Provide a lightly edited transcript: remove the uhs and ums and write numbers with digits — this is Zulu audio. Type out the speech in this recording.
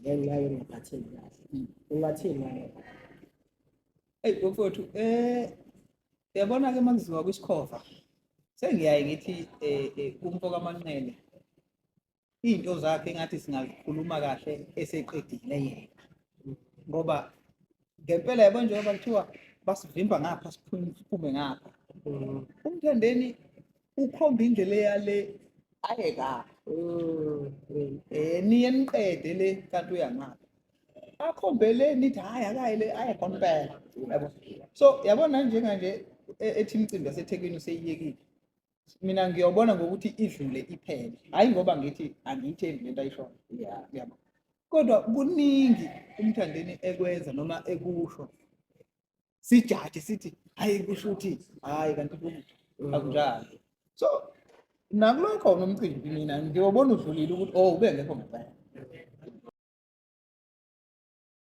Ngenxa yokungaphatheki kahle. Ungathini ngalokho? Eyi bafowethu, uyabona-ke uma kuziwa kwisikhova, sengiyaye ngithi kumfo kaManqele iy'nto zakhe engathi singazikhuluma kahle eseqedile yena, ngoba ngempela yabo njengoba kuthiwa basivimba ngapha siphume ngapha, uMthandeni ukhomba indlela eyale aye ngapha, niye niqede le kanti uya ngapha, akhombe le nithi hhayi akaye le aye khona impela, yabo. So yabona njenganje ethi imicimbi yaseThekwini useyiyekile, mina ngiyobona ngokuthi idlule iphele, hhayi ngoba ngithi angiyithembi lento ayishoyo, yabo. Kodwa kuningi uMthandeni ekwenza noma ekusho, sijaje sithi hayi kusho ukuthi hayi kanti kulutho, akunjalo. So nakulokho nomcimbi mina ngiyobona udlulile ukuthi oh ubengekho ngempela.